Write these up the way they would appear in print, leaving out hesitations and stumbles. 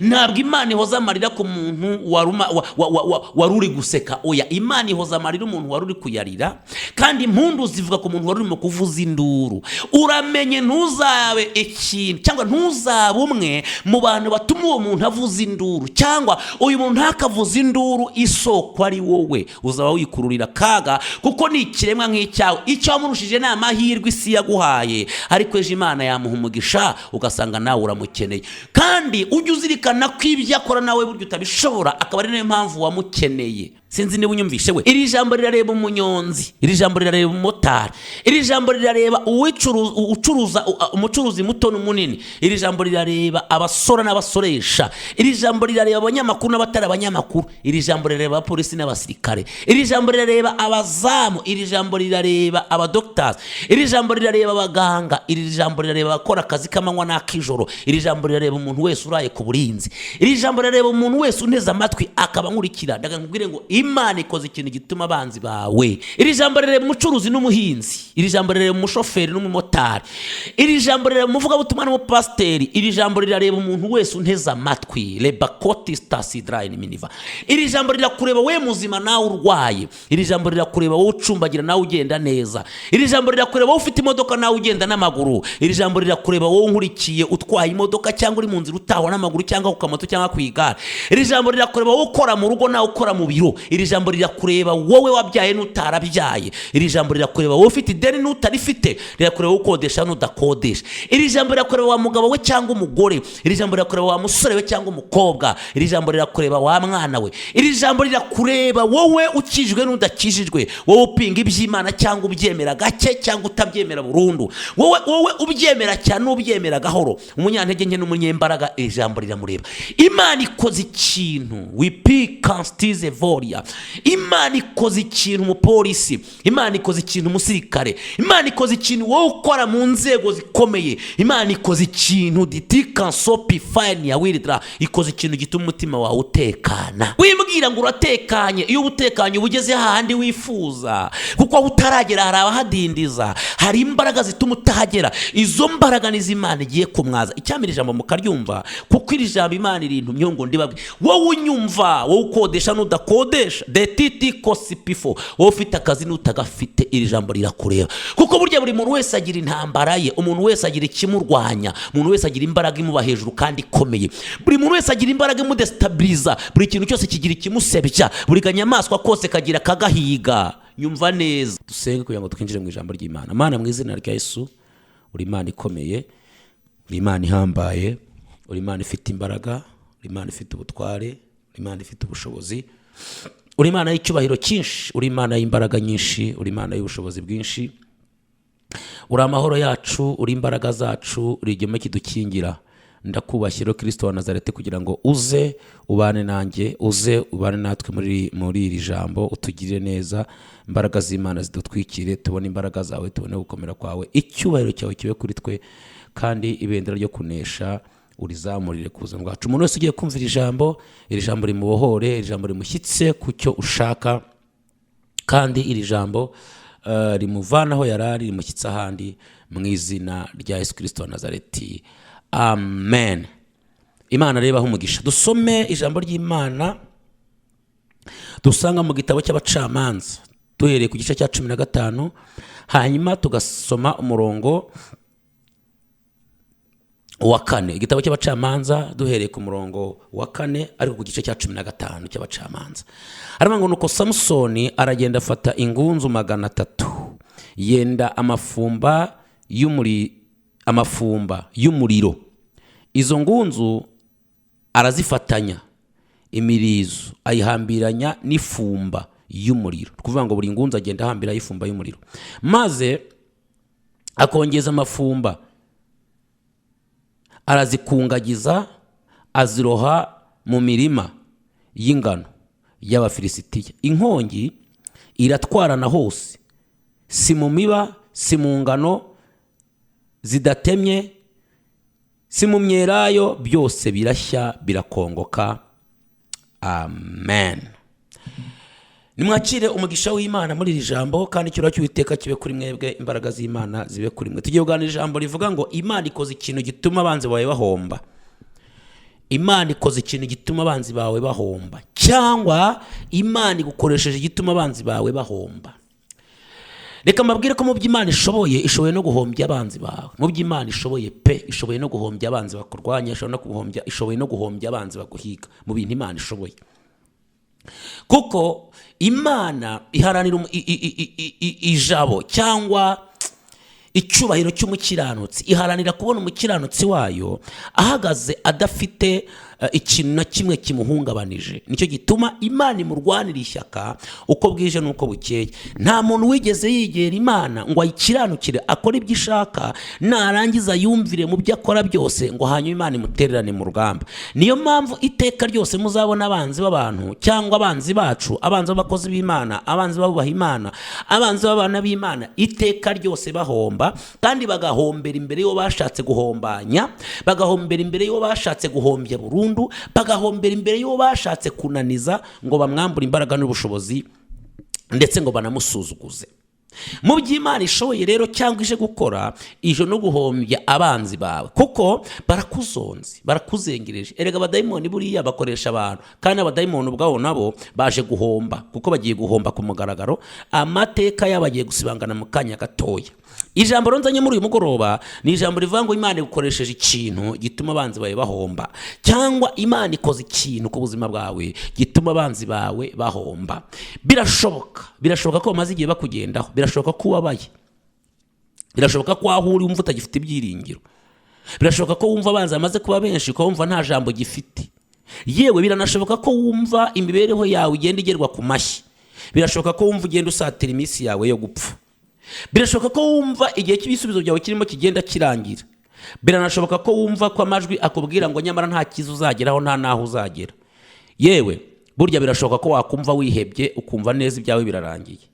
Ntabwo Imana ihoza amarira ku muntu wari uri guseka. Oya, Imana ihoza amarira umuntu wari uri kuyarira, kandi impundu zivuga ku muntu wari urimo kuvuza induru. Uramenye, ntuzabe ikintu cyangwa ntuzabe umwe mu bantu batuma uwo muntu avuza induru, cyangwa uyu muntu ntakavuze induru isoko ari wowe. Uzaba wikururira akaga, kuko ni ikiremwa nk'icyawe. Icyo wamurushije ni amahirwe isi yaguhaye, ariko ejo Imana yamuha umugisha, ugasanga nawe uramukeneye. Kandi ujye uzirikana ko ibyo akora nawe burya utabishobora, akaba ari nayo mpamvu wamukeneye. Sinzi niba unyumvishe we. Iri jambo rirareba umunyonzi, iri jambo rirareba umumotari, iri jambo rirareba ucuruza, umucuruzi muto n'umunini, iri jambo rirareba abasora n'abasoresha, iri jambo rirareba abanyamakuru n'abatari abanyamakuru, iri jambo rirareba abapolisi n'abasirikare, iri jambo rirareba abazamu, iri jambo rirareba abadogitazi, iri jambo rirareba abaganga, iri jambo rirareba abakora akazi k'amanywa n'ak'ijoro, iri jambo rirareba umuntu wese uraye ku burinzi, iri jambo rirareba umuntu wese unteze amatwi akaba nkurikira. Ndakubwire ngo Imana ikoze ikintu gituma abanzi bawe. Iri jambo rirareba umucuruzi n'umuhinzi, iri jambo rirareba umushoferi n'umumotari, iri jambo rirareba umuvugabutumwa n'umupasiteri, iri jambo rirareba umuntu wese unteze amatwi. Rebakoti sitasidarayini miniva. Iri jambo rirakureba we muzima nawe urwaye, iri jambo rirakureba wowe ucumbagira nawe ugenda neza, iri jambo rirakureba wowe ufite imodoka nawe ugenda n'amaguru, iri jambo rirakureba wowe unkurikiye utwaye imodoka cyangwa uri mu nzira utahwa n'amaguru cyangwa ku kamoto cyangwa ku igare, iri jambo rirakureba wowe ukora mu rugo nawe ukora mu biro, iri jambo rirakureba wowe wabyaye n'utarabyaye, iri jambo rirakureba wowe ufite ideni n'utarifite, rirakureba wowe ukodesha n'udakodesha, iri jambo rirakureba wa mugabo we cyangwa umugore, iri jambo rirakureba wa musore we cyangwa umukobwa, iri jambo rirakureba wa mwana we, iri jambo rirakureba wowe ukijijwe n'udakijijwe, wowe upinga iby'Imana cyangwa ubyemera gake cyangwa utabyemera burundu, wowe ubyemera cyane n'ubyemera gahoro, umunyantege nke n'umunyembaraga, iri jambo riramureba. Imana ikoze ikintu wipikanstize voria. Imana ikoze ikintu umupolisi, Imana ikoze ikintu umusirikare, Imana ikoze ikintu wowe ukora mu nzego zikomeye, Imana ikoze ikintu ditikansopi fayini ya wiridra. Ikoze ikintu gituma umutima wawe utekana. Wimbwira ngo uratekanye. Iyo uba utekanye, uba ugeze hahandi wifuza, kuko aho utaragera hari abahadindiza, hari imbaraga zituma utahagera. Izo mbaraga nizo Imana igiye kumwaza. Icyamira ijambo mukaryumva, kuko iri jambo Imana irintumye ngo ndibabwe. Wowe unyumva, wowe ukodesha n'udakodesha, detiti kosipifo, wowe ufite akazi n'utagafite, iri jambo rirakureba, kuko burya buri muntu wese agira intambara ye, umuntu wese agira ikimurwanya, umuntu wese agira imbaraga imuba hejuru kandi ikomeye, buri muntu wese agira imbaraga imudesitabiriza, buri kintu cyose kigira ikimusebya, buri kanyamaswa kose kagira akagahiga. Nyumva neza, dusenge kugira ngo twinjire mu ijambo ry'Imana. Mana, mu izina rya Yesu, uri Imana ikomeye, uri Imana ihambaye, uri Imana ifite imbaraga, uri Imana ifite ubutware, uri Imana ifite ubushobozi, uri Imana y'icyubahiro cyinshi, uri Imana y'imbaraga nyinshi, uri Imana y'ubushobozi bwinshi, uri amahoro yacu, uri imbaraga zacu, uri igihome kidukingira. Ndakubashye rero, Kirisito wa Nazareti, kugira ngo uze ubane nanjye, uze ubane natwe muri iri jambo, utugirire neza, imbaraga z'Imana zidutwikire, tubone imbaraga zawe, tubone gukomera kwawe, icyubahiro cyawe kibe kuri twe, kandi ibendera ryo kunesha urizamurire ku buzima bwacu. Umuntu wese ugiye kumva iri jambo, iri jambo rimubohore, iri jambo rimushyitse ku cyo ushaka, kandi iri jambo rimuvana aho yari ari rimushyitse ahandi, mu izina rya Yesu Kirisito wa Nazareti, amen. Imana reba umugisha. Dusome ijambo ry'Imana dusanga mu gitabo cy'Abacamanza, duhereye ku gice cya 15, hanyuma tugasoma umurongo wa 4. Igitabo cy'Abacamanza, duhereye ku murongo wa 4, ariko ku gice cya 15 cy'Abacamanza. Haravuga ngo: "Nuko Samusoni aragenda, afata ingunzu 300, yenda amafumba y'umuriro. Izo ngunzu arazifatanya imirizo, ayihambiranya n'ifumba y'umuriro." Ni ukuvuga ngo buri ngunzu agenda ahambiraho ifumba y'umuriro, maze akongeza amafumba, arazikungagiza, aziroha mu mirima y'ingano y'Abafilisitiya. Inkongi iratwarana hose, si mu miba, si mu ngano zidatemye, si mu myelayo, byose birashya birakongoka. Amen. Nimwakire umugisha w'Imana muri iri jambo, kandi icyubahiro cy'Uwiteka kibe kuri mwebwe, imbaraga z'Imana zibe kuri mwe. Tugiye kuganira ijambo rivuga ngo: "Imana ikoze ikintu gituma abanzi bawe bahomba." Imana ikoze ikintu gituma abanzi bawe bahomba, cyangwa Imana igukoresheje igituma abanzi bawe bahomba. Reka mbabwire ko mu byo Imana ishoboye, ishoboye no guhombya abanzi bawe. Mu byo Imana ishoboye pe, ishoboye no guhombya abanzi bakurwanya, ishoboye no guhombya abanzi baguhiga. Mu bintu Imana ishoboye, kuko Imana iharanira ijabo cyangwa icyubahiro cy'umukiranutsi, iharanira kubona umukiranutsi wayo ahagaze adafite ikintu na kimwe kimuhungabanije. Nicyo gituma Imana imurwanira ishyaka uko bwije n'uko bukeye. Nta muntu wigeze yigera Imana ngo ayikiranukire, akore ibyo ishaka, narangiza yumvire mu byo akora byose, ngo hanyuma Imana imutererane mu rugamba. Niyo mpamvu iteka ryose muzabona abanzi b'abantu cyangwa abanzi bacu, abanzi b'abakozi b'Imana, abanzi b'abubaha Imana, abanzi b'abana b'Imana, iteka ryose bahomba, kandi bagahombera imbere y'uwo bashatse guhombanya, bagahombera imbere y'uwo bashatse guhombya burundu, bagahombera imbere y'uwo bashatse kunaniza ngo bamwambure imbaraga n'ubushobozi, ndetse ngo banamusuzuguze. Mu by'Imana ishoboye rero cyangwa ije gukora, ije no guhombya abanzi bawe, kuko barakuzonze, barakuzengereje. Erega abadayimoni buriya bakoresha abantu, kandi abadayimoni ubwabo nabo baje guhomba, kuko bagiye guhomba ku mugaragaro. Amateka yabo agiye gusibangana mu kanya gatoya. Ijambo nzanye muri uyu mugoroba ni ijambo rivuga ngo Imana igukoresheje ikintu gituma abanzi bawe bahomba, cyangwa Imana ikoze ikintu ku buzima bwawe gituma abanzi bawe bahomba. Birashoboka, birashoboka ko bamaze igihe bakugendaho. Birashoboka ko ubabaye. Birashoboka ko aho uri wumva utagifite ibyiringiro. Birashoboka ko wumva abanzi bamaze kuba benshi, ukaba wumva nta jambo gifite. Yewe, biranashoboka ko wumva imibereho yawe igenda igerwa ku mashyi. Birashoboka ko wumva ugenda usatira iminsi yawe yo gupfa. Birashoboka ko wumva igihe cy'ibisubizo byawe kirimo kigenda kirangira. Biranashoboka ko wumva ko amajwi akubwira ngo nyamara nta cyiza uzageraho, nta n'aho uzagera. Yewe, burya birashoboka ko wakumva wihebye, ukumva neza ibyawe birarangiye.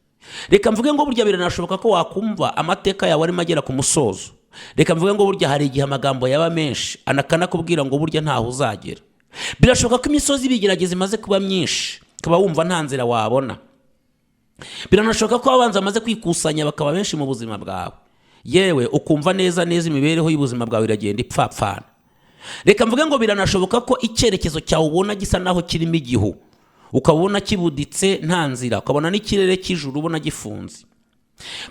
Reka mvuge ngo burya biranashoboka ko wakumva amateka yawe arimo agera ku musozo. Reka mvuge ngo burya hari igihe amagambo yaba menshi anakanakubwira ngo burya ntaho uzagera. Birashoboka ko imisozi ibigerageza imaze kuba myinshi, ukaba wumva nta nzira wabona. Biranashoboka ko abanzi bamaze kwikusanya bakaba benshi mu buzima bwawe. Yewe, ukumva neza neza imibereho y'ubuzima bwawe iragenda ipfapfana. Reka mvuge ngo biranashoboka ko icyerekezo cyawe ubona gisa naho kirimo igihu, ukaba ubona kibuditse nta nzira, ukabona n'ikirere cy'ijuru ubona gifunze.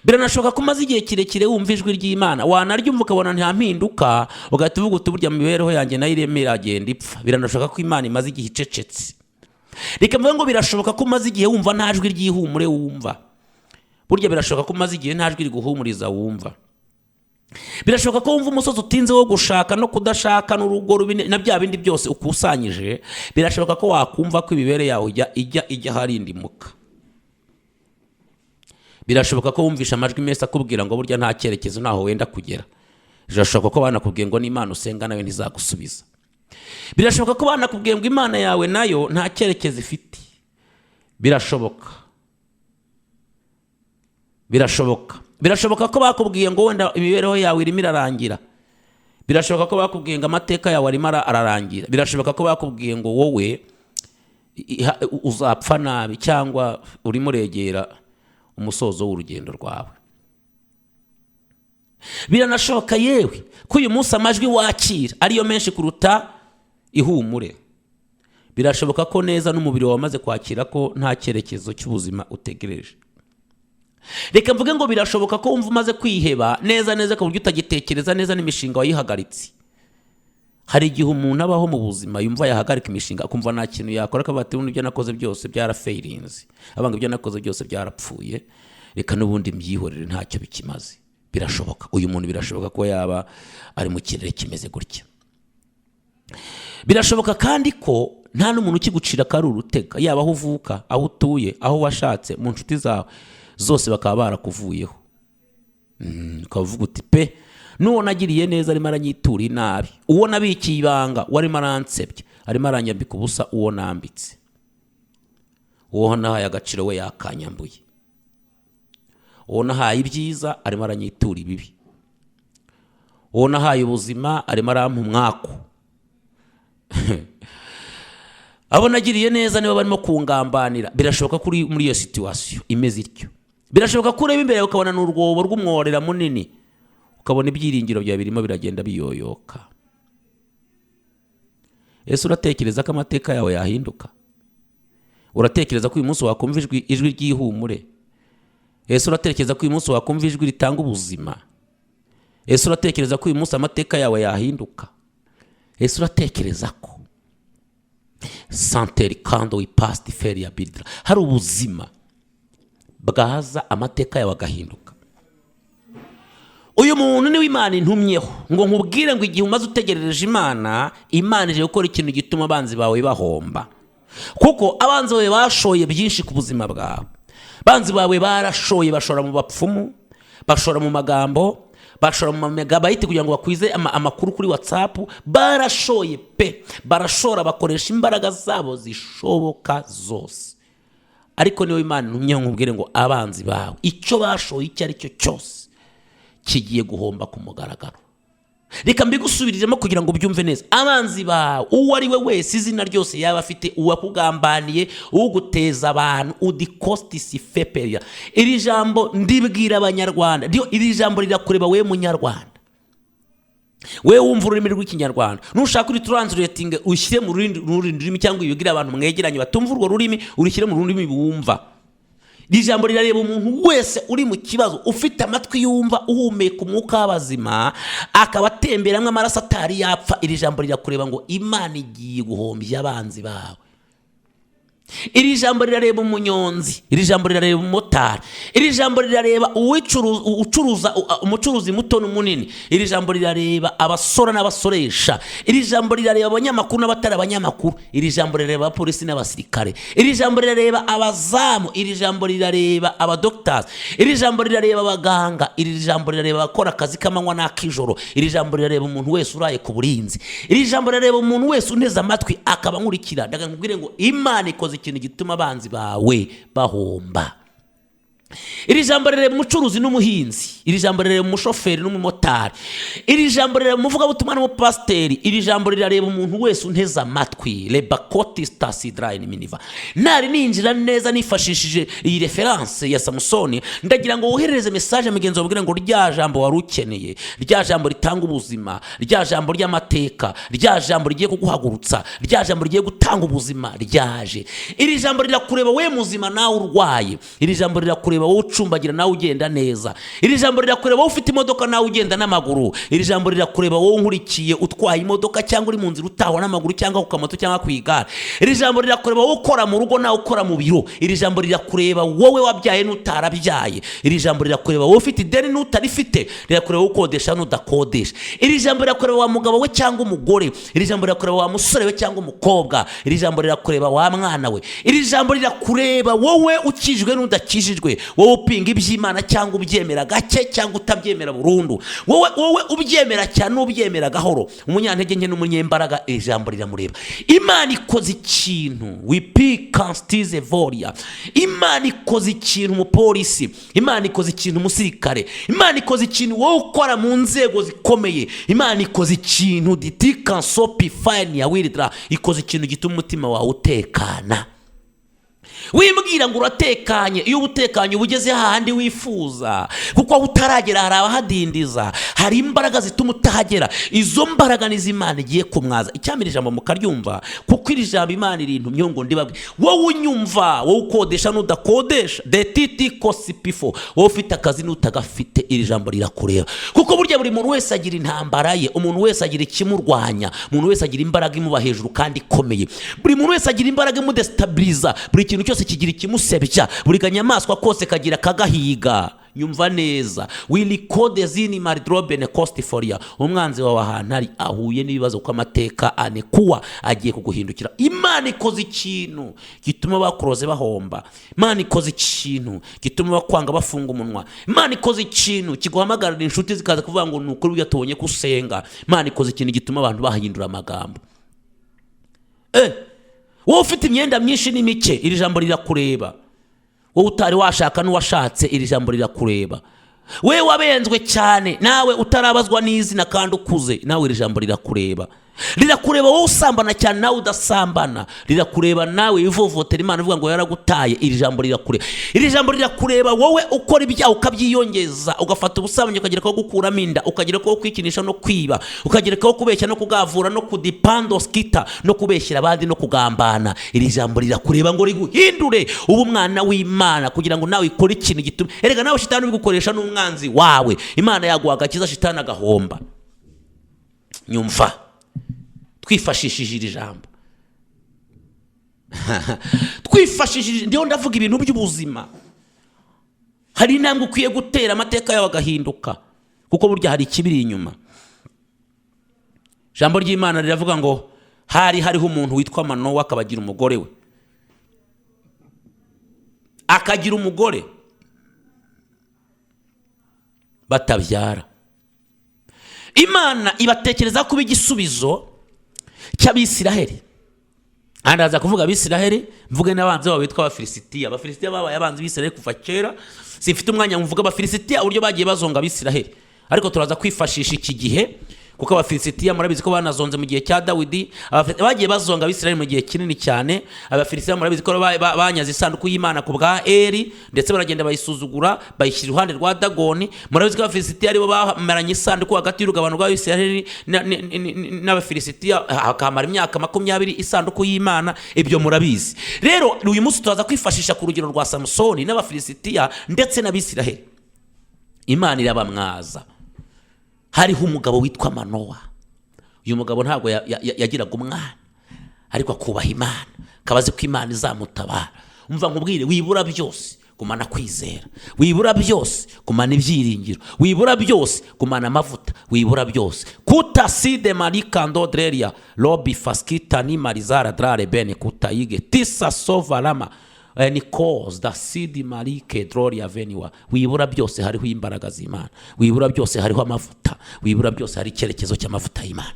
Biranashoboka ko umaze igihe kirekire wumva ijwi ry'Imana, wanaryumva ukabona nta mpinduka, ugahita uvuga uti: "Burya mu mibereho yanjye nayo irimo iragenda ipfa." Biranashoboka ko Imana imaze igihe icecetse. Reka mvuge ngo birashoboka ko umaze igihe wumva nta jwi ry'ihumure wumva. Burya birashoboka ko umaze igihe nta jwi riguhumuriza wumva. Birashoboka ko wumva umusozi utinze wo gushaka no kudashaka n'urugo rubi na bya bindi byose ukusanyije. Birashoboka ko wakumva ko imibereho yawe ijya aharindimuka. Birashoboka ko wumvisha amajwi meza akubwira ngo burya nta cyerekezo, ntaho wenda kugera. Birashoboka ko banakubwiye ngo n'Imana usenga nawe ntizagusubiza. Birashoboka ko banakubwiye ngo Imana yawe nayo nta cyerekezo ifite. Birashoboka, birashoboka, birashoboka ko bakubwiye ngo wenda imibereho yawe irimo irarangira. Birashoboka ko bakubwiye ngo amateka yawe arimo ararangira. Birashoboka ko bakubwiye ngo wowe uzapfa nabi, cyangwa urimo uregera umusozo w'urugendo rwawe. Biranashoboka yewe ko uyu munsi amajwi wakira ariyo menshi kuruta ihumure. Birashoboka ko neza n'umubiri wawe wamaze kwakira ko nta cyerekezo cy'ubuzima utegereje. Reka mvuge ngo birashoboka ko wumva umaze kwiheba neza neza, ku buryo utagitekereza neza, n'imishinga wayihagaritse. Hari igihe umuntu abaho mu buzima yumva yahagarika imishinga, akumva nta kintu yakora, akavuga ati: "Ubundi ibyo nakoze byose byarafailinze, abanga ibyo nakoze byose byarapfuye, reka n'ubundi mbyihorere, ntacyo bikimaze." Birashoboka, uyu muntu birashoboka ko yaba ari mu kirere kimeze gutya. Birashoboka kandi ko nta n'umuntu ukigucira akari urutega, yaba aho uvuka, aho utuye, aho washatse, mu nshuti zawe zose bakaba barakuvuyeho. Ukaba uvuga uti: "Pe, n'uwo nagiriye neza arimo aranyitura inabi, uwo nabikiye ibanga we arimo aransebya, arimo aranyambika ubusa, uwo nambitse, uwo nahaye agaciro we yakanyambuye, uwo nahaye ibyiza arimo aranyitura ibibi, uwo nahaye ubuzima arimo arampa umwaku, abo nagiriye neza nibo barimo kungambanira." Birashoboka ko uri muri iyo situation imeze ityo. Birashoboka ko ureba imbere ukabona ni urwobo rw'umworera munini, ukabona ibyiringiro byawe birimo biragenda biyoyoka. Ese uratekereza ko amateka yawe yahinduka? Uratekereza ko uyu munsi wakumva ijwi ry'ihumure? Ese uratekereza ko uyu munsi wakumva ijwi ritanga ubuzima? Ese uratekereza ko uyu munsi amateka yawe yahinduka? Ese uratekereza ko santeri kando wipasiti feri ya bidira hari ubuzima bwaza, amateka yawe agahinduka? Uyu muntu niwe Imana intumyeho ngo nkubwire ngo igihe umaze utegerereje Imana, Imana ije gukora ikintu gituma abanzi bawe bahomba, kuko abanzi bawe bashoye byinshi ku buzima bwawe. Abanzi bawe barashoye, bashora mu bapfumu, bashora mu magambo, bashora mu mamegabayiti kugira ngo bakwize amakuru kuri WhatsApp. Barashoye pe, barashora, bakoresha imbaraga zabo zishoboka zose. Ariko niwe Imana intumyeho nkubwire ngo abanzi bawe icyo bashoye icyo ari cyo cyose kigiye guhomba ku mugaragaro. Reka mbigusubiriremo kugira ngo ubyumve neza. Abanzi bawe, uwo ari we wese, izina ryose yaba afite, uwakugambaniye, uguteza abantu udikositisi fepeya, iri jambo ndibwira Abanyarwanda. Iri jambo rirakureba we Munyarwanda, we wumva ururimi rw'Ikinyarwanda. Nushaka uri translating, ushyire mu rundi rurimi, cyangwa ubibwire abantu mwegeranye batumva urwo rurimi, urushyire mu rurimi bumva. Iri jambo rirareba umuntu wese uri mu kibazo, ufite amatwi yumva, uhumeka umwuka w'abazima, akaba atemberamo amaraso atari yapfa. Iri jambo rirakureba ngo Imana igiye guhombya abanzi bawe. Iri jambo rirareba umunyonzi, iri jambo rirareba umumotari, iri jambo rirareba ucuruza, umucuruzi muto n'umunini, iri jambo rirareba abasora n'abasoresha, iri jambo rirareba abanyamakuru n'abatari abanyamakuru, iri jambo rirareba abapolisi n'abasirikare, iri jambo rirareba abazamu, iri jambo rirareba abadogitazi, iri jambo rirareba abaganga, iri jambo rirareba abakora akazi k'amanywa n'ak'ijoro, iri jambo rirareba umuntu wese uraye ku burinzi, iri jambo rirareba umuntu wese unteze amatwi akaba nkurikira. Ndakubwire ngo Imana ikoze ikintu gituma abanzi bawe bahomba. Iri jambo rireba umucuruzi n'umuhinzi, iri jambo rireba umushoferi n'umumotari, iri jambo rireba umuvugabutumwa n'umupasiteri, iri jambo rirareba umuntu wese unteze amatwi. Rebakoti sitasidarayini miniva. Nari ninjira neza nifashishije iyi reference ya Samusoni. Ndagira ngo woherereze message mugenzi wawe, ngo rya jambo wari ukeneye, rya jambo ritanga ubuzima, rya jambo ry'amateka, rya jambo rigiye kuguhagurutsa, rya jambo rigiye gutanga ubuzima ryaje. Iri jambo rirakureba we muzima nawe urwaye, iri jambo rirakureba wowe ucumbagira nawe ugenda neza, iri jambo rirakureba wowe ufite imodoka nawe ugenda n'amaguru, iri jambo rirakureba wowe unkurikiye utwaye imodoka cyangwa uri mu nzira utahwa n'amaguru cyangwa ku kamoto cyangwa ku igare, iri jambo rirakureba wowe ukora mu rugo nawe ukora mu biro, iri jambo rirakureba wowe wabyaye n'utarabyaye, iri jambo rirakureba wowe ufite ideni n'utarifite, rirakureba wowe ukodesha n'udakodesha, iri jambo rirakureba wa mugabo we cyangwa umugore, iri jambo rirakureba wa musore we cyangwa umukobwa, iri jambo rirakureba wa mwana we, iri jambo rirakureba wowe ukijijwe n'udakijijwe, wowe upinga iby'Imana cyangwa ubyemera gake cyangwa utabyemera burundu, wowe ubyemera cyane n'ubyemera gahoro, umunyantege nke n'umunyembaraga, iri jambo riramureba. Imana ikoze ikintu wipi kansitize voria. Imana ikoze ikintu umupolisi, Imana ikoze ikintu umusirikare, Imana ikoze ikintu wowe ukora mu nzego zikomeye, Imana ikoze ikintu diti kansopi fayini ya wiridra. Ikoze ikintu gituma umutima wawe utekana. Wimbwira ngo uratekanye. Iyo uba utekanye uba ugeze hahandi wifuza, kuko aho utaragera hari abahadindiza, hari imbaraga zituma utahagera. Izo mbaraga nizo Imana igiye kumwaza. Icyamira ijambo mukaryumva, kuko iri jambo Imana irintumye ngo ndibabwe. Wowe unyumva, wowe ukodesha n'udakodesha, detiti kosipifo, wowe ufite akazi n'utagafite, iri jambo rirakureba, kuko burya buri muntu wese agira intambara ye, umuntu wese agira ikimurwanya, umuntu wese agira imbaraga imuba hejuru kandi ikomeye, buri muntu wese agira imbaraga imudesitabiriza, buri kintu cyose kigira ikimusebya, buri kanyamaswa kose kagira akagahiga. Nyumva neza, wirikode zini maridrobene kositiforia. Umwanzi wawe ahantu ari ahuye n'ibibazo, kuko amateka anekuwa agiye kuguhindukira. Imana ikoze ikintu gituma bakuroze bahomba. Imana ikoze ikintu gituma bakwanga bafunga umunwa. Imana ikoze ikintu kiguhamagarira inshuti zikaza kuvuga ngo ni ukuri burya tubonye ko usenga. Imana ikoze ikintu gituma abantu bahindura amagambo. Wowe ufite imyenda myinshi n'imike, iri jambo rirakureba. Wowe utari washaka n'uwashatse, iri jambo rirakureba. We wabenzwe cyane nawe utarabazwa n'izina kandi ukuze, nawe iri jambo rirakureba. Rirakureba wowe usambana cyane, nawe udasambana. Rirakureba nawe wivovotera Imana uvuga ngo yaragutaye. Iri jambo rirakureba. Iri jambo rirakureba wowe ukora ibyaha ukabyiyongeza, ugafata ubusambanyi ukagerekaho gukuramo inda, ukagerekaho kwikinisha no kwiba, ukagerekaho kubeshya no kugavura no kudipandoskita no kubeshyira abandi no kugambana. Iri jambo rirakureba ngo riguhindure uba umwana w'Imana, kugira ngo nawe ikore ikintu gituma. Erega nawe shitani ubigukoresha n'umwanzi wawe. Imana yaguha agakiza, shitani agahomba. Nyumva, twifashishije iri jambo, twifashishije, ndiho ndavuga ibintu by'ubuzima. Hari intambwe ukwiye gutera, amateka yawe agahinduka, kuko burya hari ikibiri inyuma. Ijambo ry'Imana riravuga ngo hari hariho umuntu witwa Manowa, akabagira umugore we, akagira umugore batabyara. Imana ibatekereza kuba igisubizo cy'Abisiraheli. Aha ndaza kuvuga Abisiraheli, mvuge n'abanzi babo bitwa Abafilisitiya. Abafilisitiya babaye abanzi b'Isiraheli kuva kera. Simfite umwanya mvuga Abafilisitiya uburyo bagiye bazonga Abisiraheli, ariko turaza kwifashisha iki gihe, kuko Abafilisitiya murabizi ko banazonze mu gihe cya Dawidi. Bagiye bazonga Abisiraheli mu gihe kinini cyane. Abafilisitiya murabizi ko banyaze isanduku y'Imana ku bwa Eri, ndetse baragenda bayisuzugura, bayishyira iruhande rwa Dagoni. Murabizi ko Abafilisitiya aribo bamaranye isanduku hagati y'urugabano rw'Abisiraheli n'Abafilisitiya, hakamara imyaka 20 isanduku y'Imana. Ibyo murabizi. Rero uyu munsi turaza kwifashisha ku rugero rwa Samusoni n'Abafilisitiya ndetse n'Abisiraheli. Imana irabamwaza. Hariho umugabo witwa Manowa. Uyu mugabo ntabwo yagiraga umwana, ariko akubaha Imana, akaba azi ko Imana izamutabara. Umva nkubwire, wibura byose, gumana kwizera. Wibura byose, gumana ibyiringiro. Wibura byose, gumana amavuta. Wibura byose, kutaside marikando dreria lobi faskita ni marizara drare bene kutayige tisa sovarama ni cause da sidi marike droria veniwa. Wibura byose, hariho imbaraga z'Imana. Wibura byose, hariho amavuta. Wibura byose, hari icyerekezo cy'amavuta y'Imana.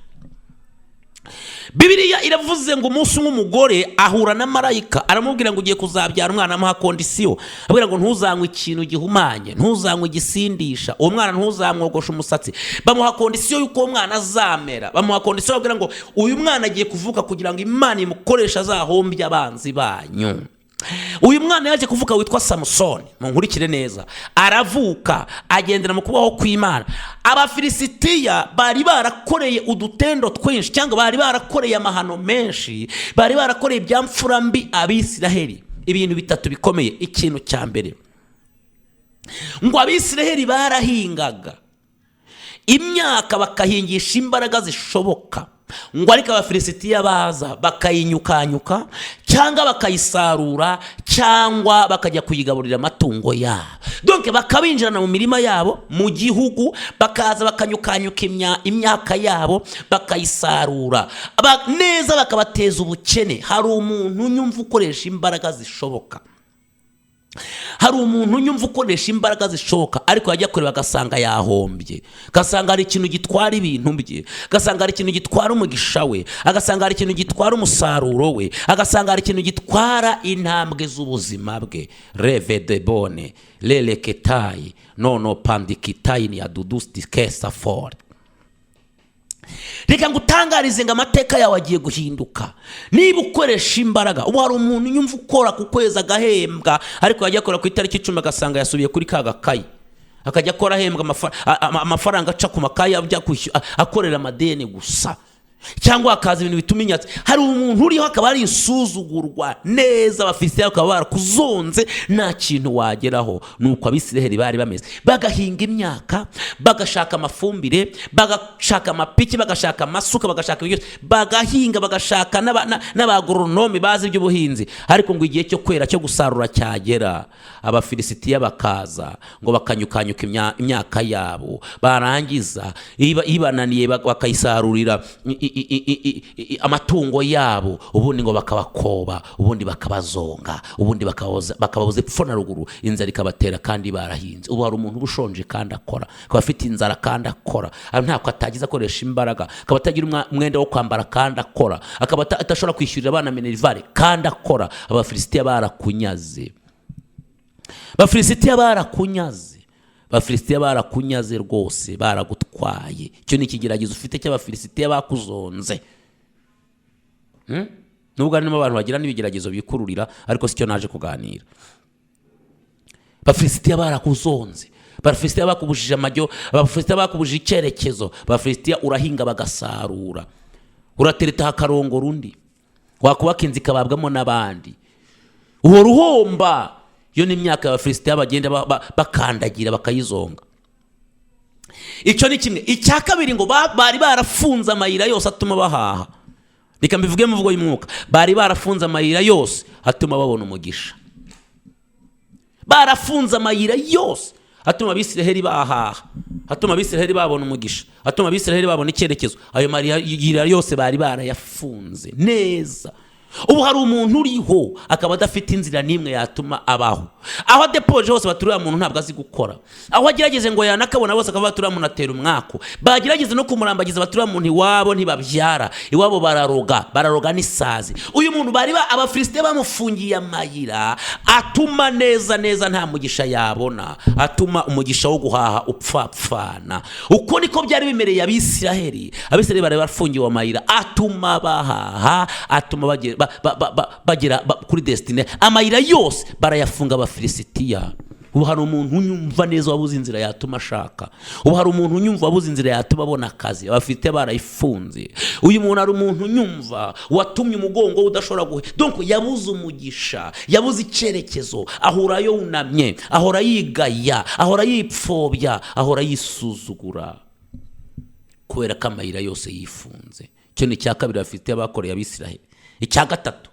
Bibiliya iravuze ngo umunsi umwe umugore ahura na marayika, aramubwira ngo ugiye kuzabyara umwana. Amuha condition, abwira ngo ntuzanywe ikintu gihumanye, ntuzanywe igisindisha, uwo mwana ntuzamwogoshe umusatsi. Bamuha condition y'uko uwo mwana azamera. Bamuha condition, babwira ngo uyu mwana agiye kuvuka kugira ngo Imana imukoreshe azahombye abanzi banyu. Uyu mwana yaje kuvuka witwa Samusoni, munkurikire neza. Aravuka, agendera mu kubaho kw'Imana. Abafilisitiya bari barakoreye udutendo twinshi, cyangwa bari barakoreye amahano menshi, bari barakoreye ibyamfura mbi Abisiraheli, ibintu bitatu bikomeye. Ikintu cya mbere, ngo Abisiraheli barahingaga imyaka, bakahingisha imbaraga zishoboka, ngo ariko Abafilisitiya baza bakayinyukanyuka, cyangwa bakayisarura, cyangwa bakajya kuyigaburira amatungo yabo. Donc bakabinjirana mu mirima yabo, mu gihugu, bakaza bakanyukanyuka imyaka yabo, bakayisarura neza, bakabateza ubukene. Hari umuntu unyumva ukoresha imbaraga zishoboka, hari umuntu unyumva ukoresha imbaraga zishoboka, ariko yajya kureba agasanga yahombye, agasanga hari ikintu gitwara ibintu bye, agasanga hari ikintu gitwara umugisha we, agasanga hari ikintu gitwara umusaruro we, agasanga hari ikintu gitwara intambwe z'ubuzima bwe. Reve de bone leleketayi nono pandikitayi ni adudusti kesa fore. Reka ngutangarize ngo amateka yawe agiye guhinduka niba ukoresha imbaraga. Ubu hari umuntu unyumva ukora ku kwezi agahembwa, ariko yajya akora ku itariki 10 agasanga yasubiye kuri ka gakayi, akajya akora ahembwa amafaranga aca ku makayi, ajya akorera amadeni gusa, cyangwa hakaza ibintu bituma inyatsi. Hari umuntu uriho akaba ari insuzugurwa neza, Abafilisitiya bakaba barakuzonze, nta kintu wageraho. Nuko Abisiraheli bari bameze: bagahinga imyaka, bagashaka amafumbire, bagashaka amapiki, bagashaka amasuka, bagashaka ibyo byose, bagahinga, bagashaka n'abagoronome bazi iby'ubuhinzi, ariko ngo igihe cyo kwera, cyo gusarura cyagera, Abafilisitiya bakaza ngo bakanyukanyuka imyaka yabo, barangiza ibananiye bakayisarurira amatungo yabo, ubundi ngo bakabakoba, ubundi bakabazonga, ubundi bakababuza epfo na ruguru, inzara ikabatera kandi barahinze. Ubu hari umuntu uba ushonje kandi akora, akaba afite inzara kandi akora, ntako atagize akoresha imbaraga, akaba atagira umwenda wo kwambara kandi akora, akaba adashobora kwishyurira abana minerval kandi akora. Abafilisitiya barakunyaze, Abafilisitiya barakunyaze. Abafilisitiya barakunyaze rwose, baragutwaye. Icyo ni ikigeragezo ufite cy'Abafilisitiya bakuzonze. Nubwo harimo abantu bagira n'ibigeragezo bikururira, ariko si cyo naje kuganira. Abafilisitiya barakuzonze, Abafilisitiya bakubujije amajyo, Abafilisitiya bakubujije icyerekezo. Abafilisitiya urahinga bagasarura, uratereta hakarongora undi, wakubaka inzu ikababwamo n'abandi, uhora uhomba. Iyo ni imyaka y'Abafilisitiya bagenda bakandagira bakayizonga. Icyo ni kimwe. Icya kabiri, ngo bari barafunze amayira yose atuma bahaha. Reka mbivuge mu mvugo y'umwuka: bari barafunze amayira yose atuma babona umugisha, barafunze amayira yose atuma Abisiraheli bahaha, atuma Abisiraheli babona umugisha, atuma Abisiraheli babona icyerekezo. Ayo mayira yose bari barayafunze neza. Ubu hari umuntu uriho akaba adafite inzira n'imwe yatuma abaho. Aho adepoje hose, baturiye muntu ntabwo azi gukora. Aho agerageze ngo yanakabona bose akaba baturiye muntu atera umwaku. Bagerageze no kumurambagiza, baturiye muntu iwabo ntibabyara, iwabo bararoga, bararoga n'isazi. Uyu muntu bari Abafilisitiya bamufungiye amayira atuma neza neza nta mugisha yabona, atuma umugisha wo guhaha upfapfana. Uko niko byari bimereye Abisiraheli. Abisiraheli bari bafungiwe amayira atuma bahaha, atuma bagera kuri destinée. Amayira yose barayafunga Abafilisitiya. Ubu hari umuntu unyumva neza wabuze inzira yatuma ashaka. Ubu hari umuntu unyumva wabuze inzira yatuma abona akazi. Abafite barayifunze. Uyu muntu, hari umuntu unyumva watumye umugongo we udashobora guhe, donc yabuze umugisha, yabuze icyerekezo, ahora yunamye, ahora yigaya, ahora yipfobya, ahora yisuzugura kubera ko amayira yose yifunze. Icyo ni icya kabiri bafite bakoreye Abisiraheli. Icya gatatu,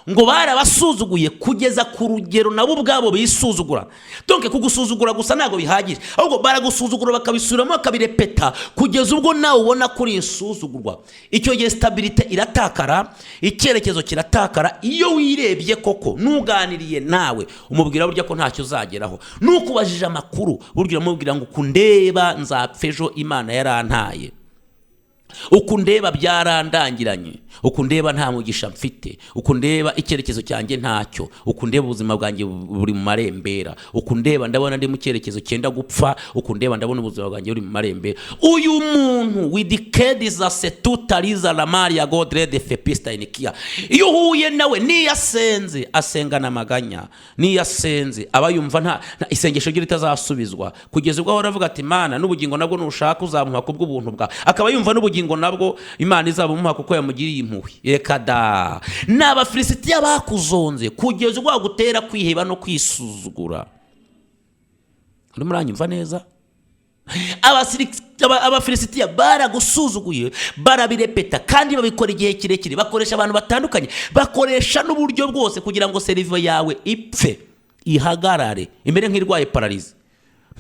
ngo barabasuzuguye kugeza ku rugero nabo ubwabo bisuzugura. Donc kugusuzugura gusa ntabwo bihagije, ahubwo baragusuzugura bakabisubiramo, bakabirepeta kugeza ubwo nawe ubona ko uri insuzugurwa. Icyo gihe stabilité iratakara, icyerekezo kiratakara. Iyo wirebye koko, nuganiriye nawe umubwira burya ko ntacyo uzageraho. Nukubajije amakuru, burya uramubwira ngo ukundeba nzapfa ejo, Imana yarantaye, uku ndeba byarandangiranye, uku ndeba nta mugisha mfite, uku ndeba icyerekezo cyanjye ntacyo, uku ndeba ubuzima bwanjye buri mu marembera, uku ndeba ndabona ndi mu cyerekezo cyenda gupfa, uku ndeba ndabona ubuzima bwanjye buri mu marembera. Uyu muntu widikediza setutariza lamariya godrede fepista inikiya, iyo uhuye nawe, niyo asenze asengana amaganya, niyo asenze aba yumva nta isengesho rye ritazasubizwa, kugeza ubwo ahora avuga ati: "Mana, n'ubugingo nabwo nushaka uzamuha kubw'ubuntu bwawe." Akaba yumva n'ubugingo nabwo Imana izabumuha kuko yamugiriye impuhwe. Reka da, ni Abafilisitiya bakuzonze kugeza ubwo bagutera kwiheba no kwisuzugura. Urimo uranyumva neza? Abafilisitiya baragusuzuguye, barabirepeta kandi babikora igihe kirekire, bakoresha abantu batandukanye, bakoresha n'uburyo bwose kugira ngo cerveau yawe ipfe, ihagarare, imere nk'irwaye paralysie.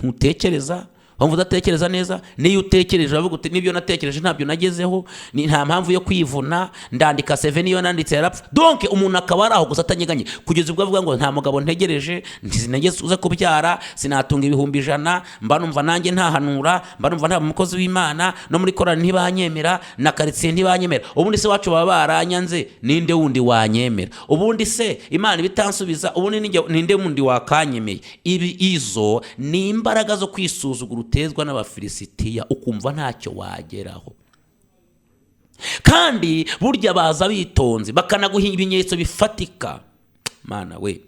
Ntutekereza, wumva udatekereza neza. Niyo utekereje uravuga uti: "N'ibyo natekereje ntabyo nagezeho, ni nta mpamvu yo kwivuna, ndandika CV niyo nanditse yarapfa." Donc umuntu akaba ari aho gusa atanyeganye, kugeza ubwo avuga ngo: "Nta mugabo ntegereje, ntigeze uza kubyara, sinatunga 100,000, mba numva nanjye ntahanura, mba numva nta mukozi w'Imana, no muri korali ntibanyemera, na karitsiye ntibanyemera. Ubundi se wacu baba baranyanze, ninde wundi wanyemera? Ubundi se Imana ibitansubiza, ubundi ninde wundi wakanyemeye?" Ibi izo ni imbaraga zo kwisuzugura utezwa n'Abafilisitiya, ukumva ntacyo wageraho. Kandi burya baza bitonze, bakanaguha ibimenyetso bifatika. Mana we,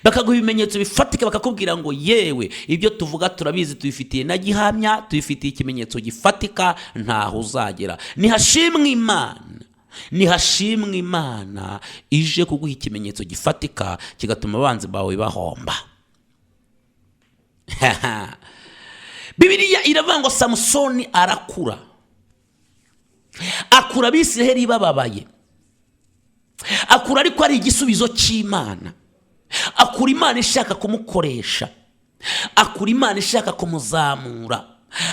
bakaguha ibimenyetso bifatika, bakakubwira ngo: "Yewe, ibyo tuvuga turabizi, tubifitiye na gihamya, tubifitiye ikimenyetso gifatika, ntaho uzagera." Nihashimwe Imana, nihashimwe Imana ije kuguha ikimenyetso gifatika kigatuma abanzi bawe bahomba. Bibiliya iravuga ngo Samusoni arakura, akura Abisiraheli bababaye, akura ariko ari igisubizo cy'Imana, akura Imana ishaka kumukoresha, akura Imana ishaka kumuzamura,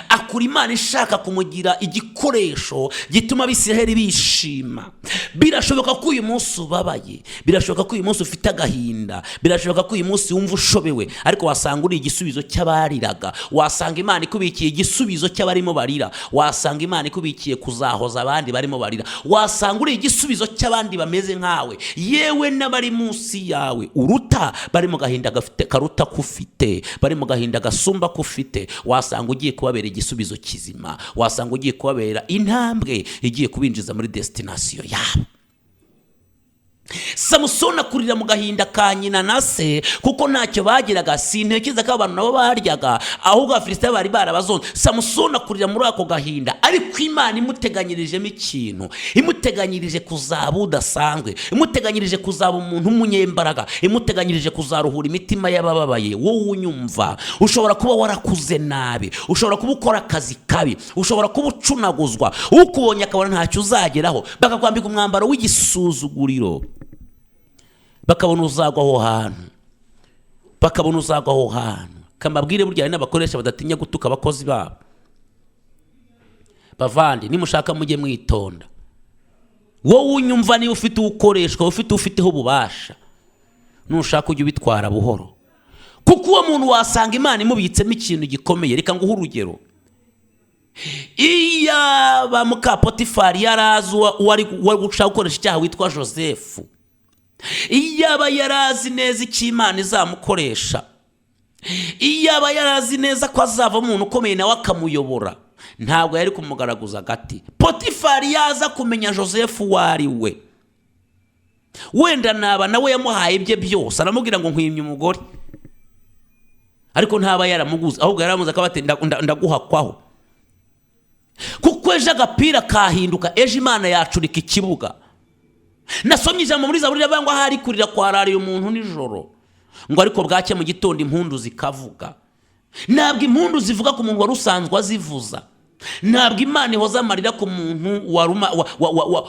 akura. Akura Imana ishaka kumugira igikoresho gituma Abisiraheli bishima. Birashoboka ko uyu munsi ubabaye, birashoboka ko uyu munsi ufite agahinda, birashoboka ko uyu munsi wumva ushobewe, ariko wasanga uri igisubizo cy'abariraga, wasanga Imana ikubikiye igisubizo cy'abarimo barira, wasanga Imana ikubikiye kuzahoza abandi barimo barira, wasanga uri igisubizo cy'abandi bameze nkawe, yewe n'abari munsi yawe uruta, bari mu gahinda gafite karuta kufite, bari mu gahinda gasumba kufite. Wasanga ugiye kubabera igisubizo kizima, wasanga ugiye kubabera intambwe igiye kubinjiza muri destination yabo. Samusoni akurira mu gahinda ka nyina na se, kuko ntacyo bagiraga. Sintekereza ko abantu nabo baryaga, ahubwo Abafilisitiya bari barabazonze. Samusoni akurira muri ako gahinda, ariko Imana imuteganyirijemo ikintu, imuteganyirije kuzaba udasanzwe, imuteganyirije kuzaba umuntu w'umunyembaraga, imuteganyirije kuzaruhura imitima y'abababaye. Wowe unyumva, ushobora kuba warakuze nabi, ushobora kuba ukora akazi kabi, ushobora kuba ucunaguzwa, ukubonye akabona ntacyo uzageraho, bakakwambika umwambaro w'igisuzuguriro, bakabona uzagwa aho hantu, bakabona uzagwa aho hantu. Kamabwire, burya hari n'abakoresha badatinya gutuka abakozi babo. Bavandi, nimushaka mujye mwitonda. Wowe unyumva, niba ufite uwukoreshwa, ufite ufiteho ububasha, nushaka ujye ubitwara buhoro, kuko uwo muntu wasanga Imana imubitsemo ikintu gikomeye. Reka nguhe urugero: iyaba muka Potifari yarazi uwari gushaka gukoresha icyaha witwa Joseph, iyaba yarazi neza icyo Imana izamukoresha, iyaba yarazi neza ko azava umuntu ukomeye nawe akamuyobora, ntabwo yari kumugaraguza agati. Potifari yaza kumenya Joseph uwo ari we, wenda naba nawe yamuhaye ibye byose, aramubwira ngo nkwimye umugore, ariko ntaba yaramuguze, ahubwo yaramuze akaba ati ndaguhakwaho, kuko ejo agapira kahinduka, ejo Imana yacurika ikibuga. Nasomye ijambo muri Zaburi riravuga ngo ahari kurira kwarariye umuntu nijoro, ngo ariko bwacye mu gitondo impundu zikavuga. Ntabwo impundu zivuga ku muntu wari usanzwe azivuza. Ntabwo Imana ihoza amarira ku muntu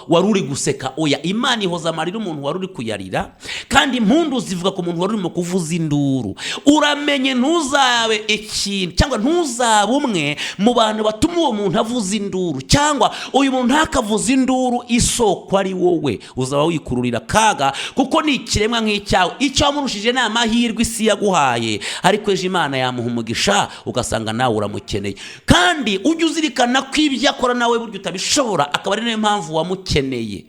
wari uri guseka. Oya, Imana ihoza amarira umuntu wari uri kuyarira, kandi impundu zivuga ku muntu wari urimo kuvuza induru. Uramenye ntuzabe ikintu cyangwa ntuzabe umwe mu bantu batuma uwo muntu avuza induru, cyangwa uyu muntu ntakavuze induru isoko ari wowe. Uzaba wikururira akaga, kuko ni ikiremwa nk'icyawe. Icyo wamurushije ni amahirwe isi yaguhaye, ariko ejo Imana yamuha umugisha, ugasanga nawe uramukeneye. Kandi ujye uzirikana ko ibyo akora nawe burya utabishobora, akaba ari nayo mpamvu wamukeneye.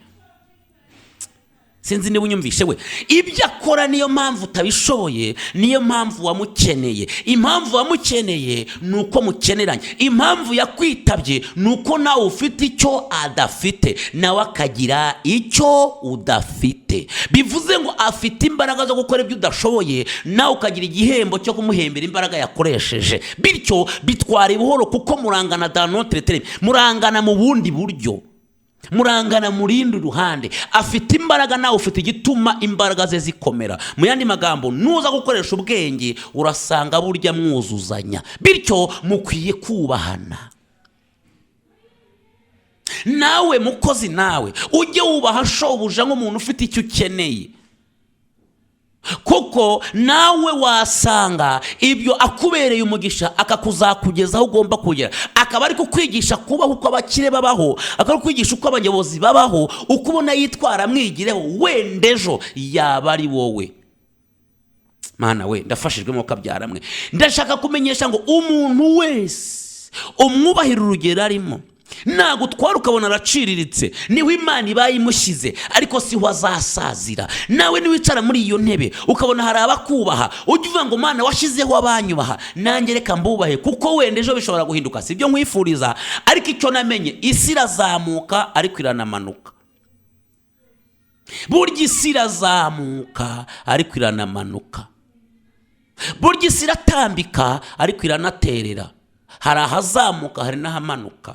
Sinzi niba unyumvishe we. Ibyo akora niyo mpamvu utabishoboye, niyo mpamvu wamukeneye. Impamvu wamukeneye ni uko mukeneranye. Impamvu yakwitabye ni uko nawe ufite icyo adafite, nawe akagira icyo udafite. Bivuze ngo afite imbaraga zo gukora ibyo udashoboye, nawe ukagira igihembo cyo kumuhembera imbaraga yakoresheje. Bityo bitwara buhoro, kuko murangana dans notre terme, murangana mu bundi buryo, murangana mu rindi ruhande. Afite imbaraga, nawe ufite igituma imbaraga ze zikomera. Mu yandi magambo, nuza gukoresha ubwenge, urasanga burya mwuzuzanya, bityo mukwiye kubahana. Nawe mukozi, nawe ujye wubaha shobuja nk'umuntu ufite icyo ukeneye, kuko nawe wasanga ibyo akubereye umugisha, akakuzakugeza aho ugomba kugera, akaba ari kukwigisha kubaho uko abakire babaho, akaba ari kukwigisha uko abayobozi babaho. Uko ubona yitwara, mwigireho, wenda ejo yaba ari wowe. Mana we, ndafashijwe kabyara mwe. Ndashaka kumenyesha ngo umuntu wese umwubahira urugero arimo. Nagutwara ukabona araciriritse, niho Imana ibaye imushyize, ariko siho azasazira. Nawe niwicara muri iyo ntebe ukabona hari abakubaha, ujya uvuga ngo Mana, washyizeho abanyubaha, nanjye reka mbubahe, kuko wenda ejo bishobora guhinduka. Si ibyo nkwifuriza, ariko icyo namenye, isi irazamuka ariko iranamanuka. Burya isi irazamuka ariko iranamanuka. Burya isi iratambika ariko iranaterera. Hari ahazamuka, hari n'ahamanuka.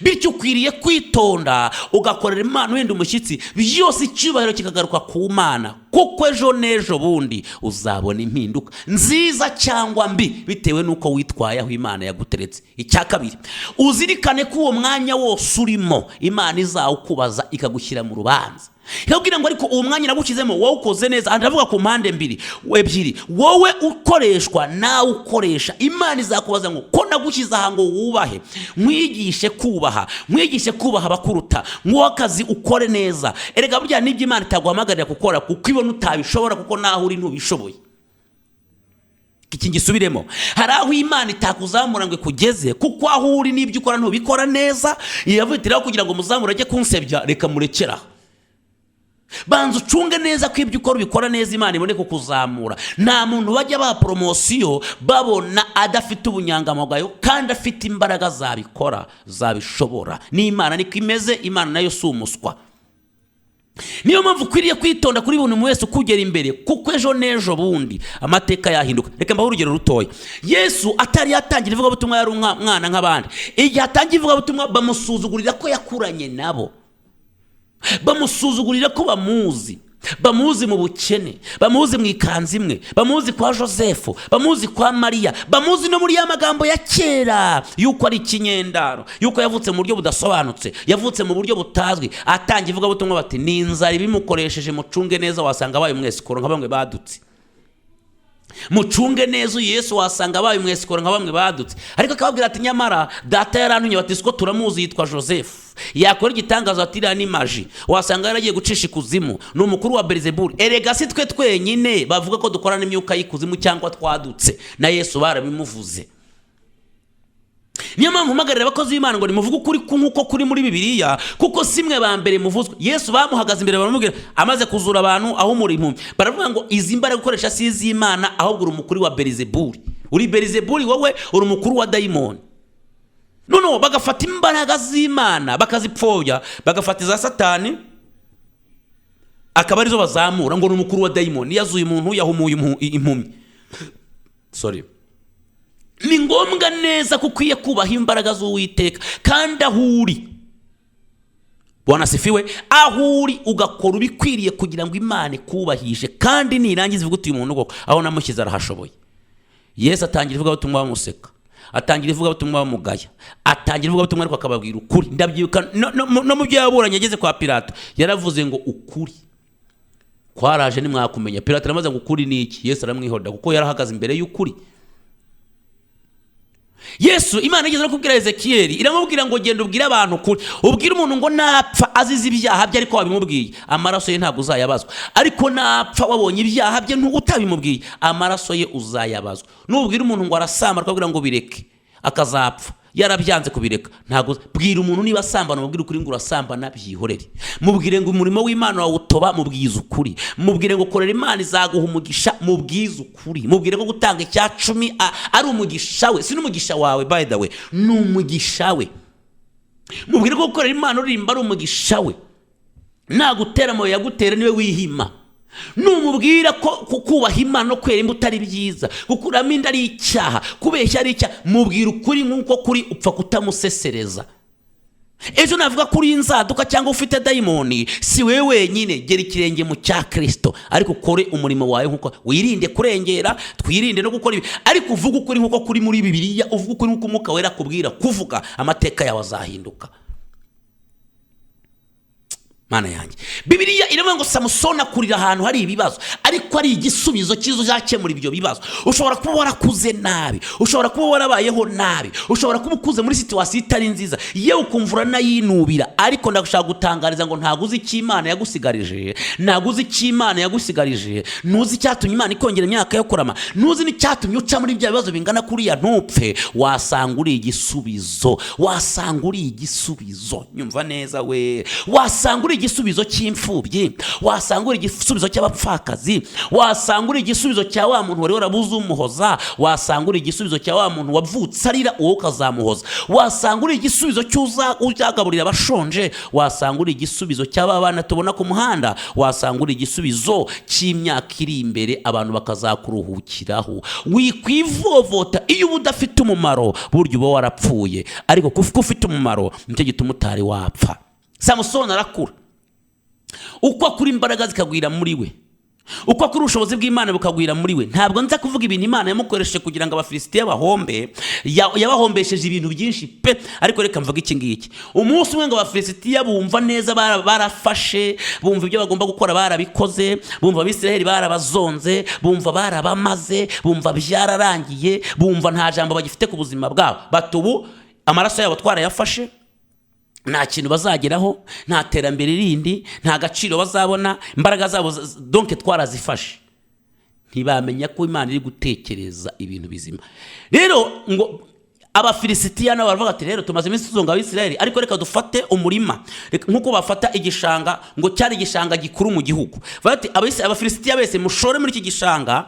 Bityo ukwiriye kwitonda, ugakorera Imana wenda umushyitsi, byose icyubahiro kikagaruka ku Mana, kuko ejo n'ejo bundi uzabona impinduka nziza cyangwa mbi, bitewe n'uko witwaye aho Imana yaguteretse. Icya kabiri, uzirikane ko uwo mwanya wose urimo Imana izawukubaza, ikagushyira mu rubanza. Ikakubwira ngo ariko uwo mwanya nagushyizemo wawukoze neza. Ndavuga ku mpande mbiri, ebyiri, wowe ukoreshwa nawe ukoresha. Imana izakubaza ngo ko nagushyize aha ngo wubahe, nkwigishe kubaha, nkwigishe kubaha abakuruta, nk'uwo akazi ukore neza. Erega burya n'ibyo Imana itaguhamagarira gukora kuko ibona utabishobora, kuko naho uri ntubishoboye. Iki ngisubiremo: hari aho Imana itakuzamura ngo ikugeze kuko aho uri n'ibyo ukora ntubikora neza. Iravuga iti rero kugira ngo muzamure ajye kunsebya, reka murekera aho. Banza ucunge neza ko ibyo ukora ubikora neza, Imana ibone kukuzamura. Nta muntu bajya baha promotion babona adafite ubunyangamugayo kandi afite imbaraga zabikora, zabishobora. N'Imana niko imeze, Imana nayo si umuswa. Niyo mpamvu ukwiriye kwitonda kuri buri muntu wese ukugera imbere, kuko ejo n'ejo bundi amateka yahinduka. Reka mbahe urugero rutoya. Yesu atari yatangira ivugabutumwa yari umwana nk'abandi. Igihe atangiye ivugabutumwa bamusuzugurira ko yakuranye nabo, bamusuzugurira ko bamuzi, bamuzi mu bukene, bamuzi mu ikanzu imwe, bamuzi kwa Joseph, bamuzi kwa Mariya, bamuzi no muri ya magambo ya kera yuko ari ikinyendaro, yuko yavutse mu buryo budasobanutse, yavutse mu buryo butazwi. Atangira ivugabutumwa bati ni inzara ibimukoresheje, mucunge neza wasanga abaye umwesikoro nka bamwe badutse. Mucunge neza uyu Yesu wasanga abaye umwesikoro nka bamwe badutse. Ariko akababwira ati nyamara data yarantumye. Bati siko turamuzi, yitwa Joseph, yakora igitangaza. Ati iriya ni magie, wasanga yaragiye gucisha ikuzimu, ni umukuru wa Berizebuli. Erega si twe twenyine bavuga ko dukorana n'imyuka y'ikuzimu cyangwa twadutse, na Yesu barabimuvuze. Niyo mpamvu mpagarira abakozi b'Imana ngo nimuvuge ukuri nk'uko kuri muri Bibiliya, kuko si mwe ba mbere muvuzwe. Yesu bamuhagaze imbere baramubwira, amaze kuzura abantu, ahumura impumyi, baravuga ngo izi mbaraga ukoresha si iz'Imana, ahubwo uri umukuru wa Berizebuli, uri Berizebuli, wowe uri umukuru wa dayimoni. Noneho bagafata imbaraga z'Imana bakazipfobya, bagafata iza Satani akaba arizo bazamura, ngo ni umukuru wa dayimoni, yazuye umuntu, yahumuye impumyi. Sorry. Ni ngombwa neza ko ukwiye kubaha imbaraga z'Uwiteka, kandi aho uri, Bwana asifiwe, aho uri ugakora ubikwiriye kugira ngo Imana ikubahishe, kandi nirangiza ivuga uti uyu muntu koko aho namushyize arahashoboye. Yesu atangira ivugabutumwa bamuseka, atangira ivugabutumwa bamugaya, atangira ivugabutumwa ariko akababwira ukuri. Ndabyibuka no mu byo yaburanye ageze kwa Pilato, yaravuze ngo ukuri kwaraje nimwakumenya. Pilato aramaze ngo ukuri ni iki? Yesu aramwihorera kuko yarahagaze imbere y'ukuri. Yesu, Imana igeze no kubwira Ezekiyeli, iramubwira ngo genda ubwire abantu ukuri, ubwire umuntu ngo napfa azize ibyaha bye ariko wabimubwiye, amaraso ye ntabwo uzayabazwa, ariko napfa wabonye ibyaha bye utabimubwiye, amaraso ye uzayabazwa. Nubwira umuntu ngo arasambana, ukabwira ngo bireke, akazapfa yarabyanze kubireka, ntabwo. Bwira umuntu niba asambana, mubwire ukuri ngo urasambana, byihorere. Mubwire ngo umurimo w'Imana wawutoba, mubwize ukuri. Mubwire ngo korera Imana izaguha umugisha, mubwize ukuri. Mubwire ko gutanga icya cumi ari umugisha we, si n'umugisha wawe, by the way, ni umugisha we. Mubwire ko gukorera Imana uririmba ari umugisha we, nagutera amabuye yagutera niwe wihima. Numubwira ko kubaha Imana no kwera imbuto ari byiza, gukuramo inda ari icyaha, kubeshya ari icyaha, mubwira ukuri nk'uko kuri, upfa kutamusesereza. Ejo navuga ko uri inzaduka cyangwa ufite dayimoni, si wowe wenyine. Gera ikirenge mu cya Kirisito, ariko ukore umurimo wawe nk'uko, wirinde kurengera, twirinde no gukora ibi, ariko uvuge ukuri nk'uko kuri muri Bibiliya, uvuge ukuri nk'uko Umwuka Wera akubwira kuvuga, amateka yawe azahinduka. Mana yanjye, Bibiliya iravuga ngo Samusoni akurira ahantu hari ibibazo, ariko ari igisubizo cyiza uzakemura ibyo bibazo. Ushobora kuba warakuze nabi, ushobora kuba warabayeho nabi, ushobora kuba ukuze muri situation itari nziza, yewe ukumva uranayinubira, ariko ndashaka gutangariza ngo ntabwo uzi icyo Imana yagusigarije, ntabwo uzi icyo Imana yagusigarije. Ntuzi icyatumye Imana ikongera imyaka yo kurama, ntuzi n'icyatumye uca muri bya bibazo bingana kuriya ntupfe. Wasanga uri igisubizo, wasanga uri igisubizo. Nyumva neza we, wasanga uri igisubizo cy'imfubyi, wasanga uri igisubizo cy'abapfakazi, wasanga uri igisubizo cya wa muntu wari warabuze umuhoza, wasanga uri igisubizo cya wa muntu wavutse arira, wowe ukazamuhoza, wasanga uri igisubizo cy'uza uzagaburira abashonje, wasanga uri igisubizo cy'aba bana tubona ku muhanda, wasanga uri igisubizo cy'imyaka iri imbere abantu bakazakuruhukiraho. Wikwivovota. Iyo uba udafite umumaro burya uba warapfuye, ariko kuko ufite umumaro nicyo gituma utari wapfa. Samusoni arakura, uko akura imbaraga zikagwira muri we. Uko akura, ubushobozi bw'Imana bukagwira muri we. Ntabwo nza kuvuga ibintu Imana yamukoresheje kugira ngo Abafilisitiya bahombe. Yabahombesheje ibintu byinshi pe, ariko reka mvuge iki ngiki. Umunsi umwe ngo Abafilisitiya bumva neza barafashe, bumva ibyo bagomba gukora barabikoze, bumva Abisiraheli barabazonze, bumva barabamaze, bumva byararangiye, bumva nta jambo bagifite ku buzima bwabo. Bati: "Ubu amaraso yabo twarayafashe, nta kintu bazageraho, nta terambere rindi, nta gaciro bazabona, imbaraga zabo donc twarazifashe." Ntibamenya ko Imana iri gutekereza ibintu bizima. Rero ngo Abafilisitiya nabo baravuga ati: "Rero tumaze iminsi tuzonga Abisirayeli, ariko reka dufate umurima." Nk'uko bafata igishanga, ngo cyari igishanga gikuru mu gihugu. Bati: "Abafilisitiya bese mushore muri iki gishanga,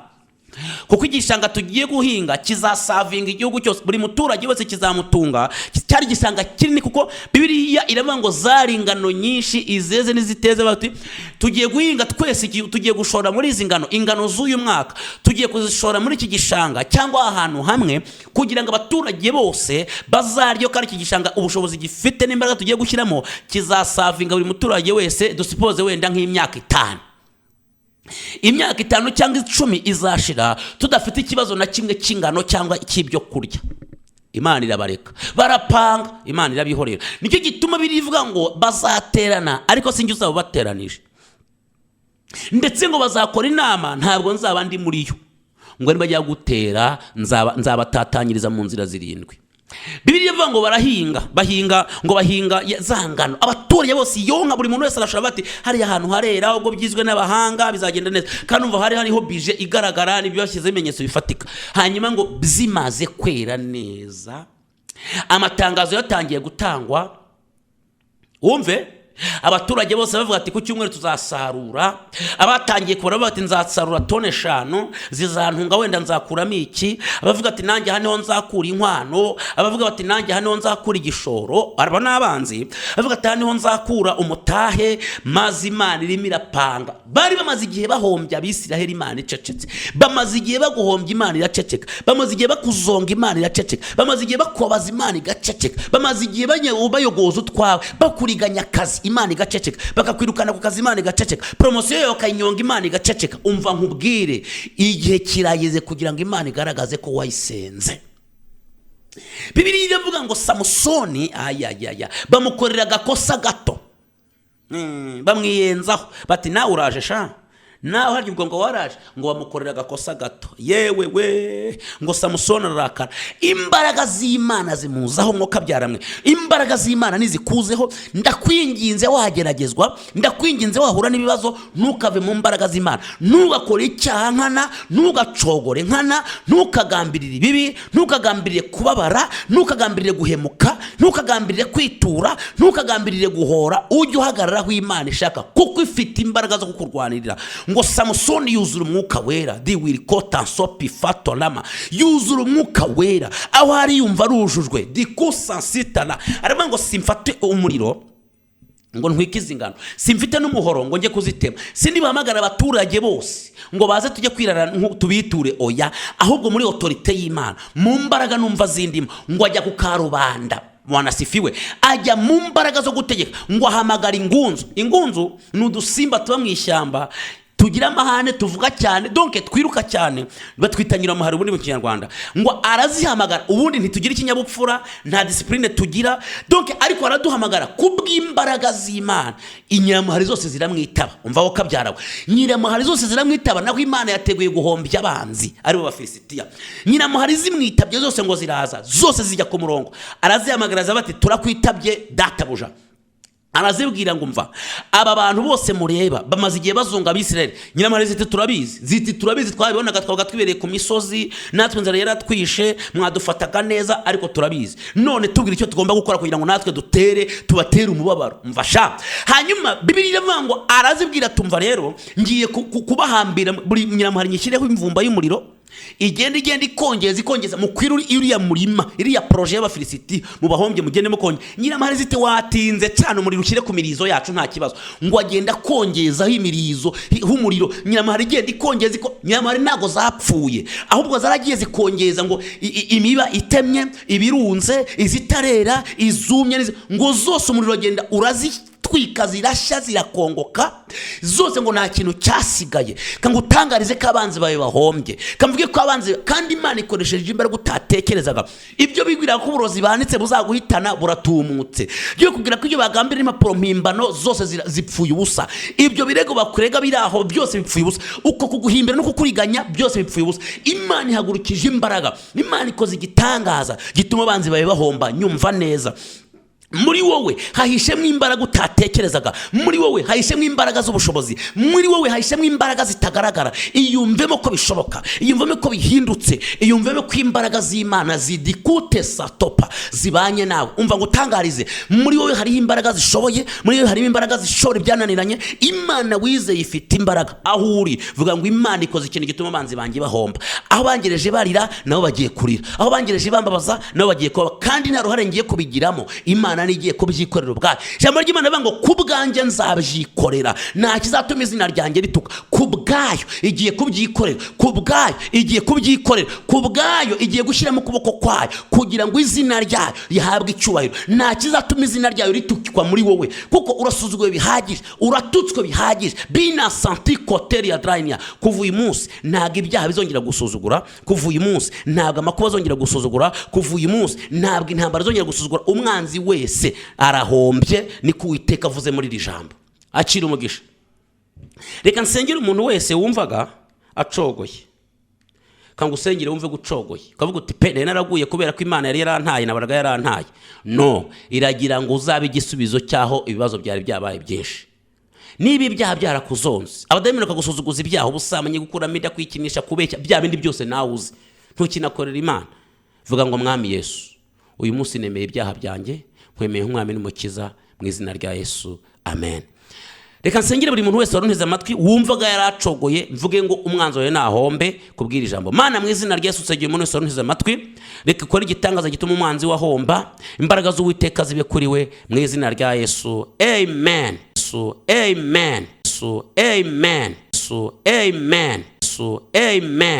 kuko igishanga tugiye guhinga kizaservinga igihugu cyose, buri muturage wese kizamutunga." Cyari igishanga kinini, kuko Bibiliya iravuga ngo zari ingano nyinshi, izeze n'iziteze. Bati: "Tugiye guhinga twese, tugiye gushora muri izi ngano, ingano z'uyu mwaka tugiye kuzishora muri iki gishanga cyangwa ahantu hamwe, kugira ngo abaturage bose bazaryo, kandi iki gishanga ubushobozi gifite n'imbaraga tugiye gushyiramo kizaservinga buri muturage wese." Dusuppose wenda nk'imyaka 5, imyaka 5 cyangwa 10 izashira tudafite ikibazo na kimwe cy'ingano cyangwa cy'ibyo kurya. Imana irabareka, barapanga, Imana irabihorera. Nicyo gituma birivuga ngo bazaterana, ariko sinjye uzaba ubateranije, ndetse ngo bazakora inama, ntabwo nzaba ndi muri yo. Ngo nibajya gutera, nzabatatanyiriza mu nzira zirindwi. Bibiliya ivuga ngo barahinga, bahinga, ngo bahinga za ngano, abaturage bose yonka, buri muntu wese arashobora. Bati: "Hariya hantu harera, ubwo byizwe n'abahanga bizagenda neza." Kandi umva, hari hariho budget igaragara, n'ibyo bashyizeho ibimenyetso bifatika. Hanyuma ngo zimaze kwera neza, amatangazo yatangiye gutangwa, wumve, abaturage bose bavuga ati: "Ku cyumweru tuzasarura." Abatangiye kubara bavuga ati: "Nzasarura tone 5 zizantunga, wenda nzakuramo iki." Abavuga ati: "Nanjye hano niho nzakura inkwano." Abavuga bati: "Nanjye hano niho nzakura igishoro." Aba ni abanzi. Abavuga ati: "Hano niho nzakura umutahe." Maze Imana irimo irapanga. Bari bamaze igihe bahombya Abisiraheli, Imana icecetse. Bamaze igihe baguhombya, Imana iraceceka. Bamaze igihe bakuzonga, Imana iraceceka. Bamaze igihe bakubabaza, Imana igaceceka. Bamaze igihe bayogoza utwawe, bakuriganya akazi, Imana igaceceka. Bakakwirukana ku kazi, Imana igaceceka. Promotion yawe bakayinyonga, Imana igaceceka. Umva nkubwire, igihe kirageze kugira ngo Imana igaragaze ko wayisenze. Bibiliya iravuga ngo Samusoni, ayayaya, bamukorera agakosa gato, bamwiyenzaho, bati: "Nawe uraje sha, nawe harya ubwo ngo waraje." Ngo bamukorera agakosa gato, yewe we, ngo Samusoni ararakara, imbaraga z'Imana zimuzaho. Mwuka byaramwe, imbaraga z'Imana nizikuzeho, ndakwinginze wageragezwa, ndakwinginze wahura n'ibibazo, ntukave mu mbaraga z'Imana. Ntugakore icyaha nkana, ntugacogore nkana, ntukagambirire ibibi, ntukagambirire kubabara, ntukagambirire guhemuka, ntukagambirire kwitura, ntukagambirire guhora. Ujye uhagarara aho Imana ishaka, kuko ifite imbaraga zo kukurwanirira. Ngo Samusoni yuzura Umwuka Wera, diwirikotansopi fatorama, yuzura Umwuka Wera, aho ari yumva arujujwe dikusansitana. Aravuga ngo: "Simfate umuriro ngo ntwike izi ngano, simfite n'umuhoro ngo njye kuzitema, sindi buhamagara abaturage bose ngo baze tujye kwirara tubiture. Oya, ahubwo muri autorité y'Imana, mu mbaraga numva zindimo." Ngo ajya ku karubanda, wanasifiwe, ajya mu mbaraga zo gutegeka, ngo ahamagara ingunzu. Ingunzu ni udusimba tuba mu ishyamba, tugira amahane, tuvuga cyane, donc twiruka cyane, batwita nyiramuhari ubundi mu Kinyarwanda. Ngo arazihamagara. Ubundi ntitugira ikinyabupfura, nta discipline tugira, donc ariko araduhamagara kubw'imbaraga z'Imana, inyiramuhari zose ziramwitaba. Umva wo kabyarawe, nyiramuhari zose ziramwitaba, naho Imana yateguye guhombya abanzi aribo Bafilisitiya. Nyiramuhari zimwitabye zose, ngo ziraza zose, zijya ku murongo. Arazihamagara, bati: "Turakwitabye, databuja." Arazibwira ngo: "Mva, aba bantu bose mureba bamaze igihe bazunga Abisirayeli." Nyiramuhari ziti: "Turabizi." Ziti: "Turabizi, twabibonaga, twabaga twibereye ku misozi, natwe inzara yaratwishe, mwadufataga neza, ariko turabizi. None tubwira icyo tugomba gukora kugira ngo natwe dutere, tubatere umubabaro." Mva sha. Hanyuma Bibiliya iravuga ngo arazibwira: "Tumva rero, ngiye kubahambira buri nyiramuhari, nyishyireho imvumba y'umuriro, igenda igenda ikongeza, ikongeza mukwira uriya murima, iriya projet y'Abafilisiti, mubahombye, mugende mukonge." Nyiramuhari ziti: "Watinze cyane, umuriro ushyire ku mirizo yacu, nta kibazo." Ngo agenda akongezaho imirizo h'umuriro. Nyiramuhari igenda ikongeza nyiramuhari ntabwo zapfuye, ahubwo zaragiye zikongeza, ngo imiba itemye, ibirunze, izitarera, izumye, ngo zose umuriro agenda urazitwika. Ziratwika, zirashya, zirakongoka zose, ngo nta kintu cyasigaye. Kangutangarize ko abanzi bawe bahombye. Kamvuge ko abanzi, kandi Imana ikoresheje imbaraga utatekerezaga. Ibyo bibwira ko uburozi banditse buzaguhitana buratumutse. Byo kubwira ko ibyo bagambira impapuro mpimbano zose zipfuye ubusa. Ibyo birego bakurega biri aho byose bipfuye ubusa. Uko kuguhimbira no kukuriganya byose bipfuye ubusa. Imana ihagurukije imbaraga, Imana ikoze igitangaza gituma abanzi bawe bahomba. Nyumva neza, muri wowe hahishemo imbaraga utatekerezaga, muri wowe hahishemo imbaraga z'ubushobozi, muri wowe hahishemo imbaraga zitagaragara. Iyumvemo ko bishoboka, iyumvemo ko bihindutse, iyumvemo ko imbaraga z'Imana zidikute satopa zibanye nawe. Umva ngo utangarize, muri wowe hariho imbaraga zishoboye, muri wowe harimo imbaraga zishobora ibyananiranye. Imana wizeye ifite imbaraga. Aho uri vuga ngo: "Imana ikoze ikintu gituma abanzi banjye bahomba. Aho bangereje barira, nabo bagiye kurira. Aho bangereje bambabaza, nabo bagiye kuba, kandi nta ruhare ngiye kubigiramo. Imana nigiye kubyikorera ubwayo." Ijambo ry'Imana rivuga ngo: "Ku bwanjye nzabyikorera, nta kizatuma izina ryanjye rituka." Ku bwayo igiye kubyikorera, ku bwayo igiye kubyikorera, ku bwayo igiye gushyiramo ukuboko kwayo kugira ngo izina ryayo rihabwe icyubahiro. Nta kizatuma izina ryayo ritukwa muri wowe, kuko urasuzuguwe bihagije, uratutswe bihagije. Bina santi koteri ya drayiniya. Kuva uyu munsi ntabwo ibyaha bizongera gusuzugura. Kuva uyu munsi ntabwo amakuba azongera gusuzugura. Kuva uyu munsi ntabwo intambara azongera gusuzugura. Umwanzi wese arahombye, niko Uwiteka avuze muri iri jambo. Akira umugisha. Reka nsengere umuntu wese wumvaga acogoye. Kanga usengere wumve gucogoye, ukavuga uti: "Pe, nari naraguye kubera ko Imana yari yarantaye, nabonaga yarantaye." No iragira ngo uzabe igisubizo cy'aho ibibazo byari byabaye byinshi. Niba ibyaha byarakuzonze, abadayimoni bakagusuzuguza ibyaha, ubusambanyi, gukuramo inda, kwikinisha, kubeshya, bya bindi byose nawe uzi, ntukinakorera Imana, vuga ngo: "Mwami Yesu, uyu munsi nemeye ibyaha byanjye, nkwemeye nk'umwami n'umukiza, mu izina rya Yesu, amen." Reka nsengere buri muntu wese wari unteze amatwi wumvaga yaracogoye, mvuge ngo umwanzi wawe nahombe kubwira ijambo. Mana, mu izina rya Yesu, nsengera umuntu wese wari unteze amatwi. Reka ikore igitangaza gituma umwanzi we ahomba. Imbaraga z'Uwiteka zibe kuri we, mu izina rya Yesu, amen. Yesu, amen. Yesu, amen. Yesu, amen. Yesu, amen.